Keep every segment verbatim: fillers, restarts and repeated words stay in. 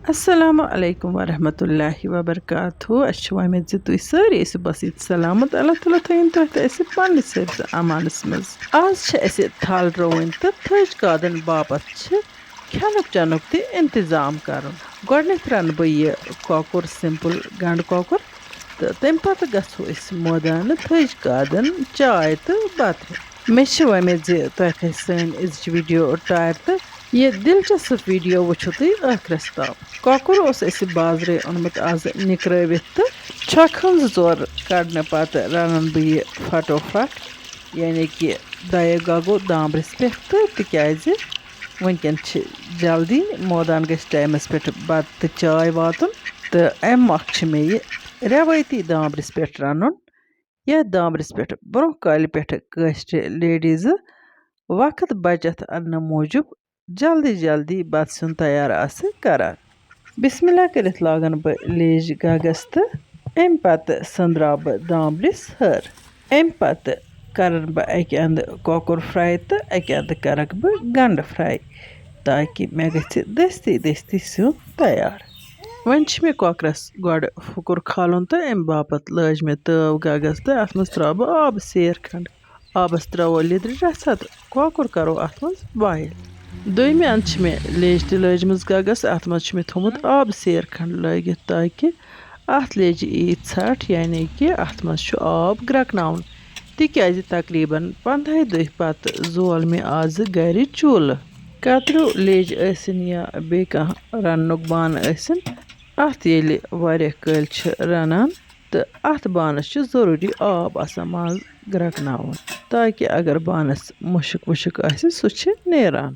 السلام علیکم ورحمۃ اللہ وبرکاتہ۔ اَسہِ چھِ وۄمید زِ تُہۍ سٲری ٲسِو بس ییٚتہِ سلامت۔ اللہ تعالیٰ تھٲیِن تۄہہِ تہٕ اَسہِ پننِس حفظ امانس منٛز۔ آز چھِ اَسہِ تھل رُوٕنۍ تہٕ تھٔج کادن باپتھ چھِ کھٮ۪نُک چٮ۪نُک تہِ انتظام کرُن۔ گۄڈٕنٮ۪تھ رَنہٕ بہٕ یہِ کۄکُر، simple گنٛڈٕ کۄکُر، تہٕ تَمہِ پتہٕ گژھو أسۍ مٲدانہٕ تھٔج کادن چاے تہٕ بتہٕ ہٮ۪تھ۔ مےٚ چھِ وۄمید زِ تۄہہِ کھسہِ سٲنۍ أزِچ video ٹاٹھ تہٕ یہِ دلچسپ video وٕچھِو تُہۍ ٲخرس تام۔ کۄکُر اوس اَسہِ بازرَے اوٚنمُت آز نِکرٲوِتھ تہٕ چھۄکھ ہٕنٛز زٕ ژور کڑنہٕ پتہٕ رَنان بہٕ یہِ پھٹوپھٹ، یعنی کہِ دَیو گگو دامبرِس پٮ۪ٹھ تہٕ تِکیٛازِ وٕنکٮ۪ن چھِ جلدی، مٲدان گژھِ timeس پٮ۪ٹھ بتہٕ تہٕ چاے واتُن، تہٕ اَمہِ مۄکھ چھِ مےٚ یہِ رٮ۪وٲیتی دامبرِس پٮ۪ٹھ رَنُن۔ یَتھ دامبرِس پٮ۪ٹھ برٛونٛہہ کالہِ پٮ۪ٹھٕ کٲشرِ ladiesہٕ وقت بچت اَننہٕ موٗجوٗب جلدی جلدی بتہٕ سیُن تیار آسہٕ کران۔ بسم اللہ کٔرِتھ لاگن بہٕ لیجہِ گگس تہٕ اَمہِ پتہٕ سٔنٛدراو بہٕ دامبرِس ہَر۔ اَمہِ پتہٕ کرن بہٕ اَکہِ اَندٕ کۄکُر fry تہٕ اَکہِ اَندٕ کرکھ بہٕ گنٛڈٕ fry، تاکہِ مےٚ گژھِ دٔستی دٔستی سیُن تیار۔ وۄنۍ چھِ مےٚ کۄکرَس گۄڈٕ پھُکُر کھالُن تہٕ اَمہِ باپتھ لٲج مےٚ تٲو گگس تہٕ اَتھ منٛز ترٛاوٕ بہٕ آبہٕ سیر کھنٛڈ۔ آبَس ترٛاوو لیٚدرِ رَژھا تہٕ کۄکُر کَرو اَتھ منٛز boil۔ دوٚیمہِ اَندٕ چھِ مےٚ لیٚج تہِ لٲجمٕژ گَگَس، اَتھ منٛز چھُ مےٚ تھوٚمُت آبہٕ سیر کھنٛڈ لٲگِتھ، تاکہِ اَتھ لیٚجہِ یی ژھَٹھ، یعنی کہِ اَتھ منٛز چھُ آب گرٛٮ۪کناوُن، تِکیٛازِ تقریٖباً پنٛدہَے دۄہہِ پَتہٕ زول مےٚ آزٕ گَرِ چوٗلہٕ۔ کَتریو لیٚج ٲسِن یا بیٚیہِ کانٛہہ رَننُک بانہٕ ٲسِن، اَتھ ییٚلہِ واریاہ کٲلۍ چھِ رَنان، تہٕ اَتھ بانَس چھُ ضروٗری آب آسان منٛز گرٛٮ۪کناوُن، تاکہِ اگر بانَس مُشُک وُشُک آسہِ، سُہ چھِ نیران۔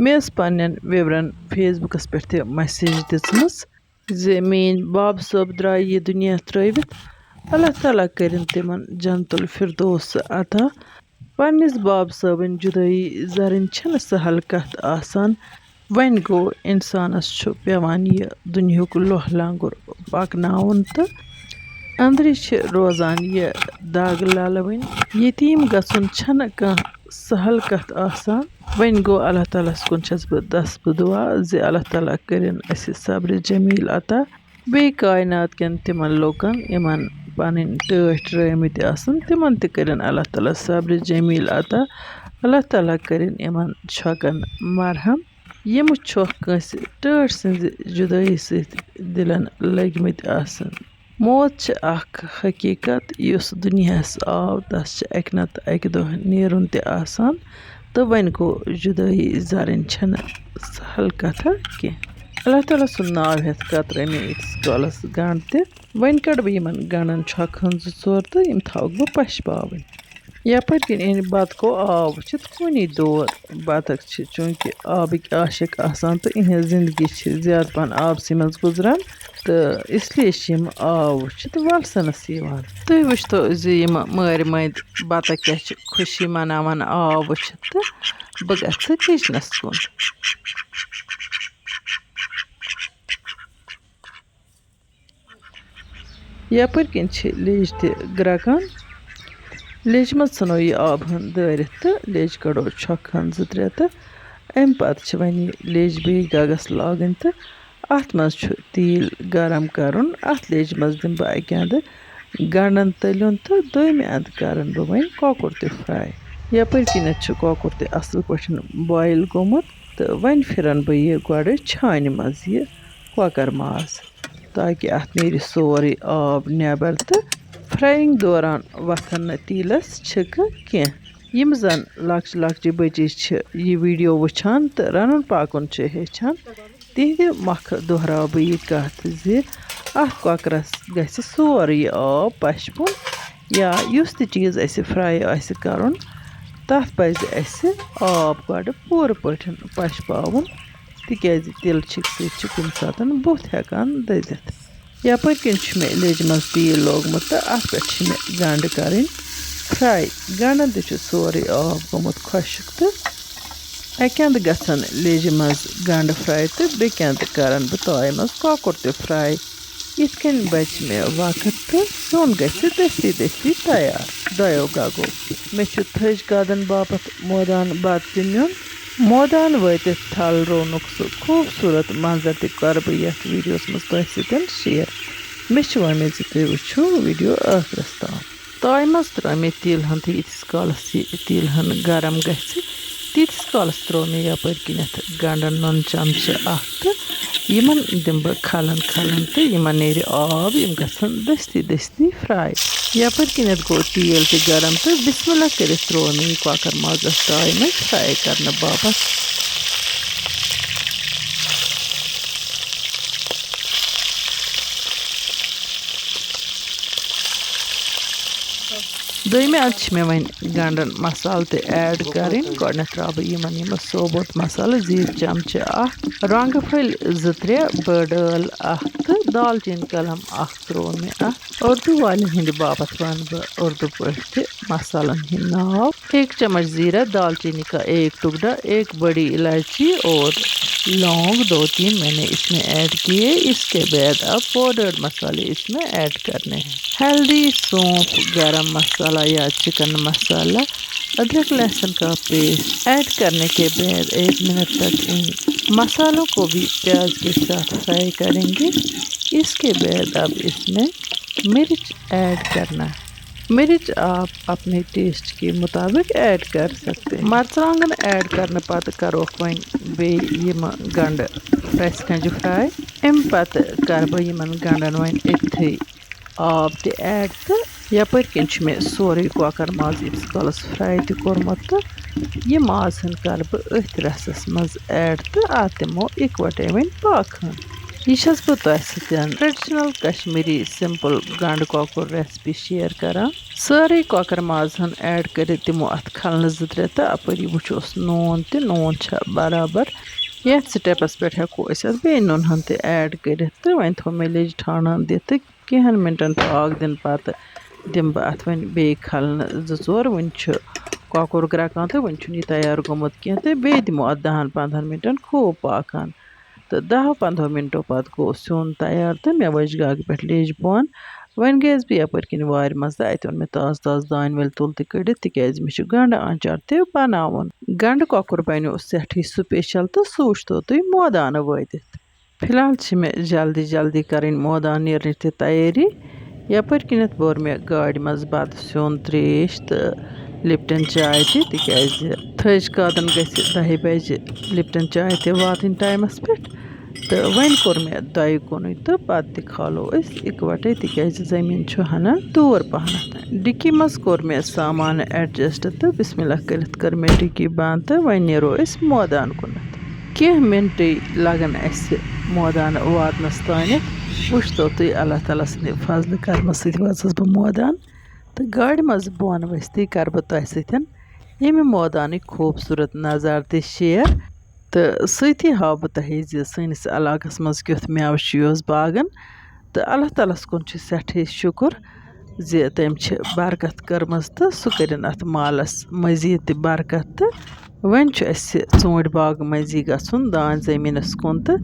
مےٚ ٲس پنٛنٮ۪ن viewerن Facebookس پٮ۪ٹھ تہِ message دِژمٕژ زِ میٛٲنۍ بابہٕ صٲب درٛاے یہِ دُنیا ترٛٲوِتھ، اللہ تعالیٰ کٔرِن تِمَن جنت الفردوس عطا۔ پنٛنِس بابہٕ صٲبٕنۍ جُدٲیی زَرٕنۍ چھَنہٕ سہل کَتھ آسان۔ وۄنۍ گوٚو، اِنسانَس چھُ پٮ۪وان یہِ دُنیاہُک لوہ لنگُر پَکناوُن تہٕ أنٛدرِ چھِ روزان یہِ دَگ لَلوٕنۍ۔ یتیٖم گژھُن چھَنہٕ کانٛہہ سہل کَتھ آسان۔ وۄنۍ گوٚو، اللہ تعالیٰ ہَس کُن چھَس بہٕ دَسبہٕ دُعا زِ اللہ تعالیٰ کٔرِن اَسہِ صبرِ جمیٖل عطا۔ بیٚیہِ کائنات کٮ۪ن تِمَن لوٗکَن یِمَن پَنٕنۍ ٹٲٹھۍ رٲومٕتۍ آسَن، تِمَن تہِ کٔرِن اللہ تعالیٰ صبرِ جمیٖل عطا۔ اللہ تعالیٰ کٔرِن یِمَن چھۄکَن مرہم، یِم چھۄکھ کٲنٛسہِ ٹٲٹھۍ سٕنٛزِ جُدٲیی سۭتۍ دِلَن لٔگمٕتۍ آسَن۔ موت چھِ اَکھ حقیٖقت، یُس دُنیاہَس آو، تَس چھِ اَکہِ نَتہٕ اَکہِ دۄہ نیرُن تہِ آسان، تہٕ وۄنۍ گوٚو، جُدٲیی زَرٕنۍ چھَنہٕ سہل کَتھا کینٛہہ۔ اللہ تعالیٰ سُنٛد ناو ہٮ۪تھ کترٲے مےٚ ییٖتِس کالس گنٛڈ تہِ۔ وۄنۍ کڑٕ بہٕ یِمن گنٛڈن چھۄکہٕ ہن زٕ ژور تہٕ یِم تھاوکھ بہٕ پشپاوٕنۍ۔ یپٲرۍ کِنۍ یعنی بتہٕ گوٚو آب وٕچھِتھ کُنی دور۔ بطخ چھِ چوٗنٛکہِ آبٕکۍ عاشق آسان تہٕ یِہٕنٛز زندگی چھِ زیادٕ پہن آبسٕے منٛز گُزران، تہٕ اس لیے چھِ یِم آب وٕچھِتھ وۄلسنس یِوان۔ تُہۍ وٕچھتو زِ یِم مٲرۍ مٔنٛدۍ بطخ کیٛاہ چھِ خوشی مناوان آب وٕچھِتھ، تہٕ بہٕ گژھٕ کچنس کُن۔ یپٲرۍ کِنۍ چھِ لیٚج تہِ گرٛٮ۪کان۔ لیٚجہِ منٛز ژھٕنو یہِ آب ہن دٲرِتھ تہٕ لیٚج کڑو چھۄکھ ہن زٕ ترٛےٚ تہٕ اَمہِ پتہٕ چھِ وۄنۍ یہِ لیٚج بیٚیہِ گگس لاگٕنۍ تہٕ اَتھ منٛز چھُ تیٖل گرم کرُن۔ اَتھ لیٚجہِ منٛز دِمہٕ بہٕ اَکہِ اَندٕ گنٛڈن تٔلیُن تہٕ دوٚیمہِ اَندٕ کرن بہٕ وۄنۍ کۄکُر تہِ fry۔ یپٲرۍ کِنٮ۪تھ چھُ کۄکُر تہِ اَصٕل پٲٹھۍ boil گوٚمُت تہٕ وۄنۍ پھِرن بہٕ یہِ گۄڈٕ چھانہِ منٛز یہِ کۄکر ماز، تاکہِ اَتھ نیرِ سورُے آب نٮ۪بر تہٕ frying دوران وۄتھن نہٕ تیٖلس چھِکہٕ کینٛہہ۔ یِم زن لۄکچہِ لۄکچہِ بچی چھِ یہِ video وٕچھان تہٕ رنُن پاکُن چھِ ہیٚچھان، تِہنٛدِ مۄکھٕ دۄہراو بہٕ یہِ کتھ زِ اتھ کۄکرس گژھِ سورُے آب پشپُن، یا یُس تہِ چیٖز اسہِ fry آسہِ کرُن، تتھ پزِ اسہِ آب گۄڈٕ پوٗرٕ پٲٹھۍ پشپاوُن، تِکیازِ تِلہٕ چھِکہِ سۭتۍ چھُ کُنہِ ساتہٕ بُتھ ہٮ۪کان دٔزِتھ۔ یپٲرۍ کِنۍ چھُ مےٚ لیٚجہِ منٛز تیٖل لوگمُت تہٕ اتھ پٮ۪ٹھ چھِ مےٚ گنٛڈٕ کرٕنۍ fry۔ گنٛڈن تہِ چھُ سورُے آب گوٚمُت خۄشٕک تہٕ اَکہِ اَندٕ گژھن لیٚجہِ منٛز گنٛڈٕ fry تہٕ بیٚکہِ اَندٕ کرن بہٕ تایہِ منٛز کۄکُر تہِ fry۔ یِتھ کٔنۍ بچہِ مےٚ وقت تہٕ سیُن گژھِ دٔستی دٔستی تیار۔ دۄیو گگو، مےٚ چھُ تھٔج کادن باپتھ مٲدان بتہٕ تہِ نیُن۔ مودان وٲتِتھ تھل رونُک سُہ خوٗبصوٗرت منظر تہِ کَرٕ بہٕ یَتھ ویٖڈیوَس منٛز تۄہہِ سۭتۍ شِیر۔ مےٚ چھِ وۄمید زِ تُہۍ وٕچھِو ویٖڈیو ٲخرَس تام۔ تایہِ منٛز ترٛٲو مےٚ تیٖل ہن تہٕ ییٖتِس کالَس یہِ تیٖل ہن گرم گژھِ، تیٖتِس کالَس ترٛوو مےٚ یَپٲرۍ کِنٮ۪تھ گنٛڈَن نُن چمچہٕ اَکھ تہٕ یِمَن دِمہٕ بہٕ کھلَن کھلَن تہٕ یِمَن نیرِ آب، یِم گژھن دٔستی دٔستی فراے۔ یپٲرۍ کِنٮ۪تھ گوٚو تیٖل تہِ گرم تہٕ بسم اللہ کٔرِتھ ترٛوو مےٚ یہِ کۄکر ماز اَتھ تایہِ منٛز فراے کرنہٕ باپتھ۔ دوٚیمہِ اَتھٕ چھِ مےٚ وۄنۍ گنٛڈن مسالہٕ تہِ ایڈ کرٕنۍ۔ گۄڈٕنٮ۪تھ ترٛاوٕ بہٕ یِمن یِم ثوبوٗت مسالہٕ، زیٖٹھ چمچہٕ اکھ، رۄنٛگہٕ پھٔلۍ زٕ ترٛےٚ، بٔڑ ٲل اکھ تہٕ دالچیٖن کلم اکھ ترٛوو مےٚ اَتھ۔ اردو والٮ۪ن ہٕنٛدِ باپتھ وَنہٕ بہٕ اردو پٲٹھۍ تہِ مصالن ہٕنٛدۍ ناو۔ ایک چمچ زیرہ، دالچینی کا ایک ٹکڑا، ایک بڑی الائچی اور لونگ دو تین میں نے اس میں ایڈ کیے۔ اس کے بعد اب پاؤڈرڈ مسالے اس میں ایڈ کرنے ہیں۔ ہلدی، سونف، گرم مسالہ یا چکن مسالہ، ادرک لہسن کا پیسٹ ایڈ کرنے کے بعد ایک منٹ تک ان مسالوں کو بھی پیاز کے ساتھ فرائی کریں گے۔ اس کے بعد اب اس میں مرچ ایڈ کرنا۔ مرچ آپ اپنے ٹیسٹ کے مطابق ایڈ کر سکتے ہیں۔ مرژٕوانٛگن ایڈ کرنہٕ پتہٕ کروکھ وۄنۍ بیٚیہِ یِم گنڈٕ پرٛٮ۪سہٕ کھنٛجہِ فراے۔ اَمہِ پتہٕ کرٕ بہٕ یِمن گنڈن وۄنۍ أتھٕے آب تہِ ایڈ تہٕ یپٲرۍ کِنۍ چھُ مےٚ سورُے کۄکر ماز ییٖتِس کالس فراے تہِ کوٚرمُت تہٕ یہِ ماز ہن کرٕ بہٕ أتھۍ رسس منٛز ایڈ تہٕ اتھ دِمو اِکوٹے وۄنۍ پاکھ ہن۔ یہِ چھَس بہٕ تۄہہِ سۭتۍ traditional Kashmiri simple گنڈٕ کۄکُر recipe share کران۔ سٲرٕے کۄکر ماز ہن ایڈ کٔرِتھ دِمو اتھ کھلنہٕ زٕ ترٛےٚ تہٕ اپٲری وٕچھوس نوٗن تہِ، نوٗن چھا برابر۔ یتھ سٹیپس پٮ۪ٹھ ہٮ۪کو أسۍ اتھ بیٚیہِ نُنہٕ ہن تہِ ایڈ کٔرِتھ تہٕ وۄنۍ تھوٚو مےٚ لیٚجہِ ٹھانڈان دِتھ تہٕ کینٛہَن مِنٹَن پاکھ دِنہٕ پَتہٕ دِمہٕ بہٕ اَتھ وۄنۍ بیٚیہِ کھَلنہٕ زٕ ژور۔ وٕنہِ چھُ کۄکُر گرٛٮ۪کان تہٕ وٕنہِ چھُنہٕ یہِ تیار گوٚمُت کینٛہہ تہٕ بیٚیہِ دِمو اَتھ دَہَن پنٛدہَن مِنٹَن خوٗب پاکان۔ تہٕ دَہو پنٛدہو مِنٹو پَتہٕ گوٚو سیُن تیار تہٕ مےٚ ؤج گاگہٕ پٮ۪ٹھ لیٚج بۄن۔ وۄنۍ گٔیَس بہٕ یَپٲرۍ کِنۍ وارِ منٛز تہٕ اَتہِ اوٚن مےٚ تازٕ تازٕ دانہِ ؤلۍ تُل تہِ کٔڑِتھ، تِکیٛازِ مےٚ چھُ گَنٛڈٕ آنٛچار تہِ بَناوُن۔ گَنٛڈٕ کۄکُر بَنیو سٮ۪ٹھٕے special تہٕ سُہ وٕچھتو تُہۍ مٲدانہٕ وٲتِتھ۔ فی الحال چھِ مےٚ جلدی جلدی کَرٕنۍ مٲدان نیرنٕچ تہِ تیٲری۔ یَپٲرۍ کِنٮ۪تھ بوٚر مےٚ گاڑِ منٛز بَتہٕ سیُن، ترٛیش تہٕ لِپٹَن چاے تہِ، تِکیٛازِ تھٔج کادَن گژھِ دَہہِ بَجہِ لِپٹَن چاے تہِ واتٕنۍ ٹایمَس پٮ۪ٹھ۔ تہٕ وۄنۍ کوٚر مےٚ دۄیہِ کُنُے تہٕ پَتہٕ تہِ کھالو أسۍ اِکوَٹَے، تِکیٛازِ زٔمیٖن چھُ ہَنا دوٗر پَہنَتھ۔ ڈِکی منٛز کوٚر مےٚ سامان adjust تہٕ بسم اللہ کٔرِتھ کٔر مےٚ ڈِکی بنٛد تہٕ وۄنۍ نیرو أسۍ مٲدان کُنَتھ۔ کینٛہہ مِنٹٕے لَگَن اَسہِ مٲدان واتنَس تانٮ۪تھ۔ وٕچھتو تُہۍ، اللہ تعالیٰ سٕنٛدِ فضلہٕ کرمہٕ سۭتۍ وٲژٕس بہٕ مٲدان۔ تہٕ گاڑِ منٛز بۄن ؤسۍتٕے کَرٕ بہٕ تۄہہِ سۭتۍ ییٚمہِ مٲدانٕکۍ خوٗبصوٗرت نظارٕ تہِ share۔ تہٕ سۭتی ہاوٕ بہٕ تۄہہِ زِ سٲنِس علاقَس منٛز کیُتھ مٮ۪وٕ چھُ یُس باغَن۔ تہٕ اللہ تعالیٰ ہَس کُن چھُ سٮ۪ٹھٕے شُکُر زِ تٔمۍ چھِ برکت کٔرمٕژ تہٕ سُہ کٔرِن اَتھ مالَس مزیٖد تہِ برکت۔ تہٕ وۄنۍ چھُ اَسہِ ژوٗنٛٹھۍ باغہٕ مٔنٛزی گژھُن، دانہِ زٔمیٖنَس کُن، تہٕ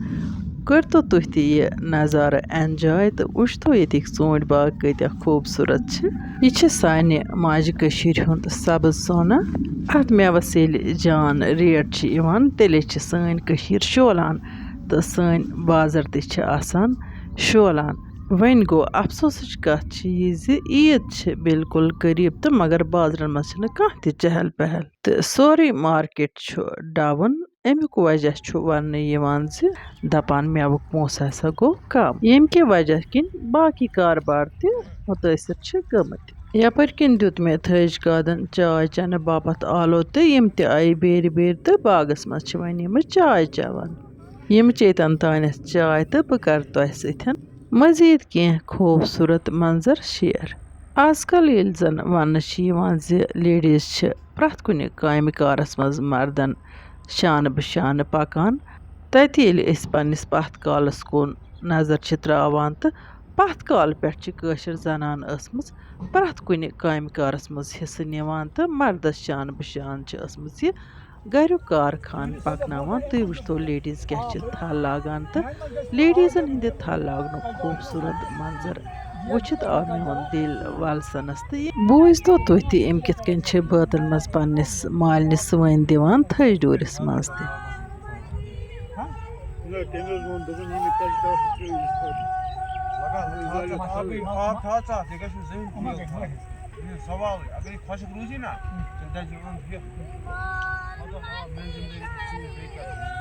کٔرۍتو تُہۍ تہِ یہِ نظارٕ enjoy تہٕ وٕچھتو ییٚتِکۍ ژوٗنٛٹھۍ باغ کۭتیٛاہ خوٗبصوٗرت چھِ۔ یہِ چھِ سانہِ ماجہِ کٔشیٖرِ ہُنٛد سبٕز سونا۔ اَتھ مٮ۪وَس ییٚلہِ جان rate چھِ یِوان، تیٚلے چھِ سٲنۍ کٔشیٖر شولان تہٕ سٲنۍ بازر تہِ چھِ آسان شولان۔ وۄنۍ گوٚو، افسوسٕچ کتھ چھِ یہِ زِ عیٖد چھِ بالکل قریب تہٕ مگر بازرن منٛز چھِنہٕ کانٛہہ تہِ چہل پہل تہٕ سورُے market چھُ down۔ اَمیُک وجہ چھُ وننہٕ یِوان زِ دپان مٮ۪وُک پونٛسہٕ ہسا گوٚو کم، ییٚمہِ کہِ وجہ کِنۍ باقی کاربار تہِ مُتٲثر چھِ گٔمٕتۍ۔ یپٲرۍ کِنۍ دیُت مےٚ تھٔج کادن چاے چٮ۪نہٕ باپتھ آلو تہٕ یِم تہِ آیہِ بیرِ بیرِ تہٕ باغس منٛز چھِ وۄنۍ یِمہٕ چاے چٮ۪وان۔ یِم چیٚتن تانٮ۪تھ چاے تہٕ بہٕ کرٕ تۄہہِ سۭتۍ مزید کینٛہہ خوٗبصوٗرت منظر share۔ آز کل ییٚلہِ زن وننہٕ چھِ یِوان زِ ladies چھِ پرٛٮ۪تھ کُنہِ کامہِ کارس منٛز مردن شانہٕ بہ شانہٕ پکان، تتہِ ییٚلہِ أسۍ پننِس پتھ کالس کُن نظر چھِ تراوان تہٕ پتھ کالہٕ پٮ۪ٹھ چھِ کٲشِر زنان ٲسمٕژ پرٛٮ۪تھ کُنہِ کامہِ کارس منٛز حصہٕ نِوان تہٕ مردس شانہٕ بہ شانہٕ چھِ ٲسمٕژ یہِ گریُک کارخان پکناوان۔ تُہۍ وٕچھتو ladies کیٛاہ چھِ تھل لاگان تہٕ ladiesن ہٕنٛدِ تھل لاگنُک خوٗبصوٗرت منظر۔ وٕچھِتھ آو میون دِل وَلسَنَس۔ تہٕ یہِ بوٗزتو تُہۍ تہِ، أمۍ کِتھ کٔنۍ چھِ بٲتَن منٛز پنٛنِس مالنہِ سٲنۍ دِوان تھٔج ڈوٗرِس منٛز تہِ۔ نہ، تٔمۍ حظ ووٚن، دوٚپُن، یہِ نہٕ کَتہِ چھُ ڈاکٹر ترٛٲوِتھ یِتھ پٲٹھۍ۔ لگان، آب تھاو ژٕ اَتھ، یہِ گژھِ نہٕ زٕہٕنۍ فیل کھسُن۔ یہِ چھُنہٕ سوالٕے۔ اگر یہِ خۄشک روٗزی نا، تیٚلہِ دَزِ یِمَن یہِ۔ مطلب، آ، میٛانہِ زِندگی چھِ ژوٗر بیٚیہِ کَرٕنۍ۔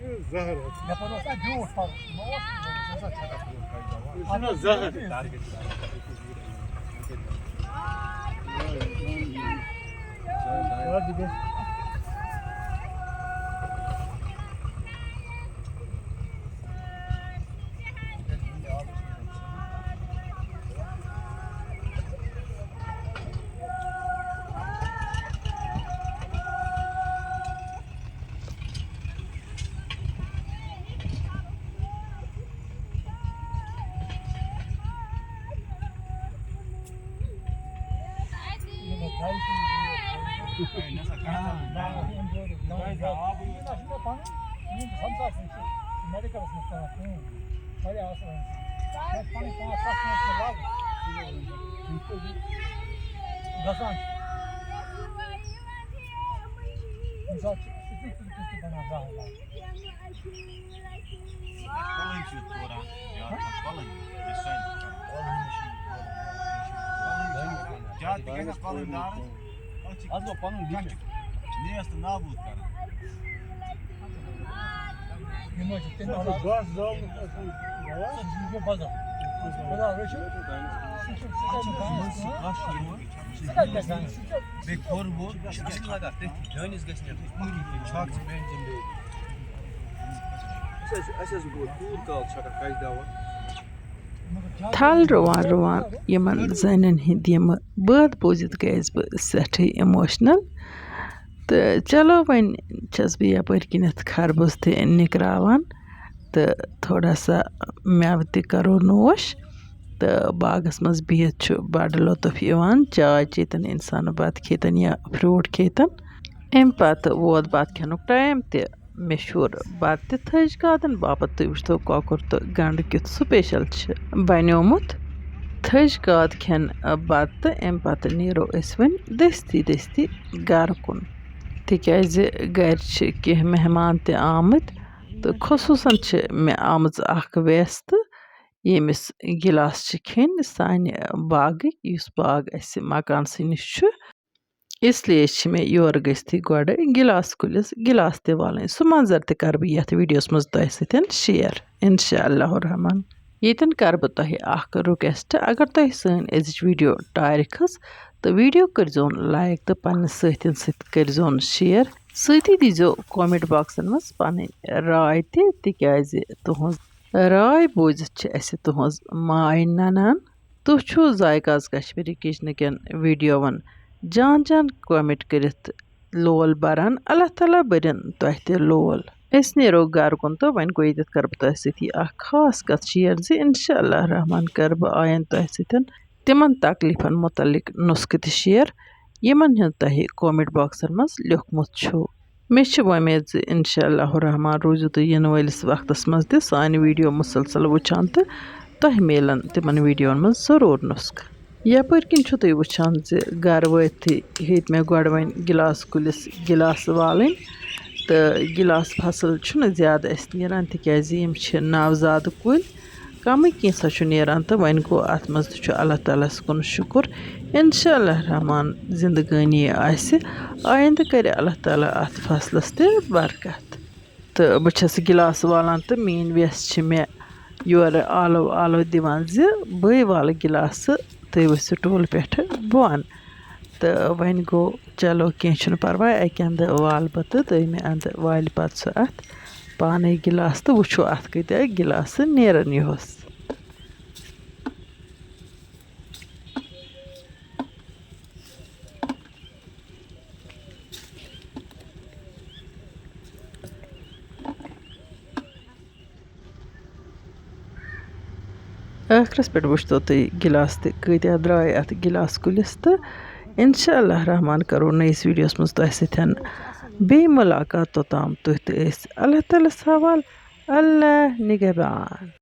یہِ زَہر حظ۔ یَپٲرۍ اوس نا بیوٗٹھ پَرُن۔ یہِ چھُنہ زَہر۔ گژھان چھِ۔ کُنہِ ساتہٕ چھِ سُہ تہِ، سُہ تہِ، سُہ تہِ بَنان زَہر وَہر۔ کۄلَن چھِ یہِ توران، یہِ آسان کۄلَن، یہِ سانہِ کۄلَن چھِ یہِ توران۔ کۄلَن چھِ یہِ توران۔ زیادٕ تہِ گژھِ کۄلَن دارَس، اَتھ چھِ اَتھ گوٚو پَنُن کَچہِ۔ نیس تہٕ نابوٗد کَران۔ یِم حظ چھِ تَمہِ علاوٕ بَس زالُن۔ سُہ چھُ بدل۔ بدل رٔچھِو۔ سُہ چھُ، سُہ چھُ، سُہ چھُ، سُہ چھُ، سُہ چھُ، بیٚیہِ کھوٚر ووٚر، یہِ چھُ اَصٕل لَگان تٔتھۍ۔ دٲنِس گژھِ نیرُن۔ پوٗری چھاکھ ژٕ میٛانہِ ذِمہٕ۔ اَسہِ حظ، اَسہِ حظ گوٚو تیوٗت کال چھَکان کَچہِ دَوا۔ تھل رُوان رُوان یِمن زَنٮ۪ن ہٕنٛدۍ یِم بٲتھ بوٗزِتھ گٔیَس بہٕ سٮ۪ٹھٕے emotional۔ تہٕ چلو، وۄنۍ چھَس بہٕ یَپٲرۍ کِنٮ۪تھ خربٕز تہِ نِکراوان تہٕ تھوڑا سا مٮ۪وٕ تہِ کَرو نوش۔ تہٕ باغَس منٛز بِہِتھ چھُ بَڑٕ لُطُف یِوان، چاے چیٚتَن اِنسان، بَتہٕ کھیٚتَن یا fruit کھیٚتَن۔ اَمہِ پَتہٕ ووت بَتہٕ کھٮ۪نُک time تہِ۔ مےٚ شوٗر بَتہٕ تہِ تھٔج گادَن باپَتھ۔ تُہۍ وٕچھتو کۄکُر تہٕ گَنٛڈٕ کیُتھ special چھِ بَنیومُت۔ تھٔج گاد کھٮ۪ن بَتہٕ تہٕ اَمہِ پَتہٕ نیرو أسۍ وۄنۍ دٔستی دٔستی گَرٕ کُن، تِکیٛازِ گَرِ چھِ کینٛہہ مہمان تہِ آمٕتۍ تہٕ خصوٗصاً چھِ مےٚ آمٕژ اَکھ وٮ۪س تہٕ ییٚمِس گِلاس چھِ کھیٚنۍ سانہِ باغٕکۍ، یُس باغ اَسہِ مکانسٕے نِش چھُ۔ اس لیے چھِ مےٚ یورٕ گٔژھتھٕے گۄڈٕ گِلاس کُلِس گِلاس تہِ والٕنۍ۔ سُہ منظر تہِ کَرٕ بہٕ یَتھ videoس منٛز تۄہہِ سۭتۍ share، اِنشاء اللہ الرحمن۔ ییٚتٮ۪ن کَرٕ بہٕ تۄہہِ اَکھ request، اگر تۄہہِ سٲنۍ أزِچ video ٹارِ کھٔژ، تہٕ video کٔرۍزیون like تہٕ پنٛنٮ۪ن سۭتٮ۪ن سۭتۍ کٔرۍزیون share۔ سۭتی دیٖزیو comment boxن منٛز پنٕنۍ راے تہِ، تِکیٛازِ تُہٕنٛز راے بوٗزِتھ چھِ اَسہِ تُہٕنٛز ماے نَنان۔ تُہۍ چھِو ذایقہٕ آز کشمیٖری kitchenکٮ۪ن videoوَن جان جان comment کٔرِتھ لول بَران۔ اللہ تعالیٰ بٔرِن تۄہہِ تہِ لول۔ أسۍ نیرو گَرٕ کُن تہٕ وۄنۍ گوٚو ییٚتٮ۪تھ کَرٕ بہٕ تۄہہِ سۭتۍ یہِ اَکھ خاص کَتھ share زِ اِنشاء اللہ الرحمن کَرٕ بہٕ آیَن تۄہہِ سۭتۍ تِمَن تکلیٖفَن مُتعلِق نُسخہٕ تہِ share، یِمَن ہُنٛد تۄہہِ comment boxن منٛز لیوٚکھمُت چھُو۔ مےٚ چھِ وۄمید زِ اِنشاء اللہ الرحمن روٗزِو تُہۍ یِنہٕ وٲلِس وقتَس منٛز تہِ سانہِ video مُسلسل وٕچھان تہٕ تۄہہِ میلَن تِمَن videoوَن منٛز ضروٗر نُسخہٕ۔ یَپٲرۍ کِنۍ چھُو تُہۍ وٕچھان زِ گَرٕ وٲتتھٕے ہیٚتۍ مےٚ گۄڈٕ وۄنۍ گِلاس کُلِس گِلاس والٕنۍ، تہٕ گِلاس فصٕل چھُنہٕ زیادٕ اَسہِ نیران، تِکیٛازِ یِم چھِ نَوزادٕ کُلۍ۔ کمٕے کینٛژھا چھُ نیران تہٕ وۄنۍ گوٚو اَتھ منٛز تہِ چھُ اللہ تعالیٰ ہَس کُن شُکُر۔ اِنشاء اللہ الرحمن زِندگٲنی آسہِ، آیندٕ کَرِ اللہ تعالیٰ اَتھ فصلَس تہِ برکت۔ تہٕ بہٕ چھَس گِلاس والان تہٕ میٛٲنۍ وٮ۪س چھِ مےٚ یورٕ آلو آلو دِوان زِ بٕے والہٕ گِلاسہٕ، تُہۍ ؤسِو ٹوٗلہٕ پٮ۪ٹھٕ بۄن۔ تہٕ وۄنۍ گوٚو، چلو کینٛہہ چھُنہٕ پَرواے، اَکہِ اَندٕ والہٕ بہٕ تہٕ دوٚیمہِ اَندٕ والہِ پَتہٕ سُہ اَتھ پانَے گِلاس تہٕ وٕچھو اَتھ کۭتیٛاہ گِلاسہٕ نیرَن یِہُس۔ ٲخرَس پٮ۪ٹھ وٕچھتو تُہۍ گِلاس تہِ کۭتیٛاہ درٛاے اَتھ گِلاس کُلِس، تہٕ اِنشاء اللہ الرحمن کَرو نٔیِس videoوَس منٛز تۄہہِ سۭتۍ بیٚیہِ مُلاقات۔ توٚتام تُہۍ تہٕ أسۍ اللہ تعالیٰ ہَس حوال۔ اللہ نگہبان۔